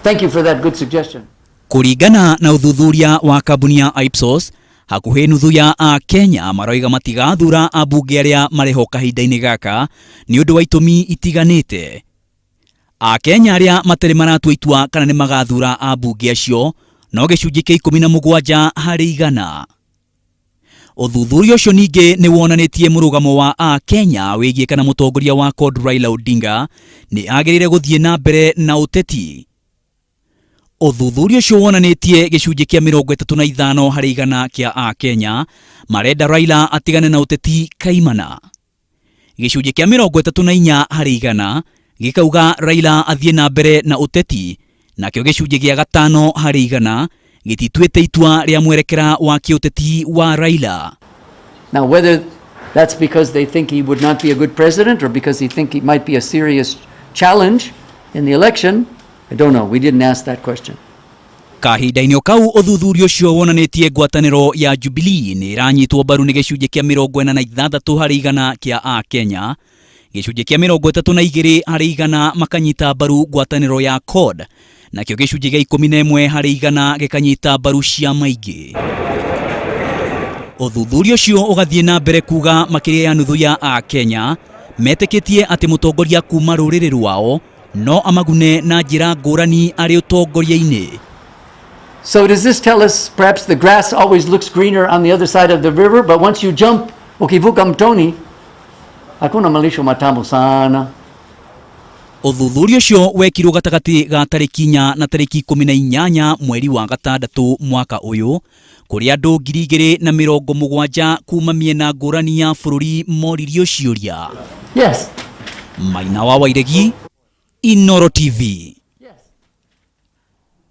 Thank you for that good suggestion. Kũringana na ũthuthuria wa kambuni ya Ipsos, hakuhĩ nuthu ya Akenya maroiga matigathura ambunge arĩa marĩ ho kahinda-inĩ gaka nĩ ũndũ wa itũmi itiganĩte. Akenya arĩa matarĩ maratua itua kana nĩ magathura ambunge acio no gĩcunjĩ kĩa 17 harĩ igana. Ũthuthuria ũcio ningĩ nĩ wonanĩtie mũrũgamo wa Akenya wĩgiĩ kana mũtongoria wa CORD Raila Odinga nĩ agĩrĩire gũthiĩ na mbere na ũteti. Ũthuthuria ũcio wonanĩtie gĩcunjĩ kĩa 35 harĩ igana kĩa Akenya marenda Raila atigane na ũteti kaimana. Gĩcunjĩ kĩa 34 harĩ igana gĩkauga Raila athiĩ na mbere na ũteti, nakĩo gĩcunjĩ gĩa 5 harĩ igana gĩtituĩte itua rĩa mwerekera wa kĩũteti wa Raila. Now, whether that's because they think he would not be a good president or because they think he might be a serious challenge in the election, I don't know. We didn't ask that question. Kahinda-inĩ o kau, ũthuthuria ũcio wonanĩtie ngwatanĩro ya Jubilee nĩ ĩranyitwo mbaru nĩ gĩcunjĩ kĩa 46 harĩ igana kĩa Akenya, gĩcunjĩ kĩa 32 harĩ igana makanyita mbaru ngwatanĩro ya CORD, nakĩo gĩcunjĩ gĩa 11 harĩ igana gĩkanyita mbaru ciama ingĩ. Ũthuthuria ũcio ũgathiĩ na mbere kuga makĩria ya nuthu ya Akenya metĩkĩtie atĩ mũtongoria kuma rũrĩrĩ rwao no amagune na njĩra ngũrani arĩ ũtongoria-inĩ. So does this tell us perhaps the grass always looks greener on the other side of the river, but once you jump, ukivuka mtoni, hakuna malisho matamu sana? Ũthuthuria ũcio wekirwo gatagatĩ ga tarĩki 4 na tarĩki 18 mweri wa gatandatũ mwaka ũyũ, kũrĩa andũ 2,070 kuma mĩena ngũrani ya bũrũri moririo ciũria. Yes. Maina wa Wairegi, Inoro TV.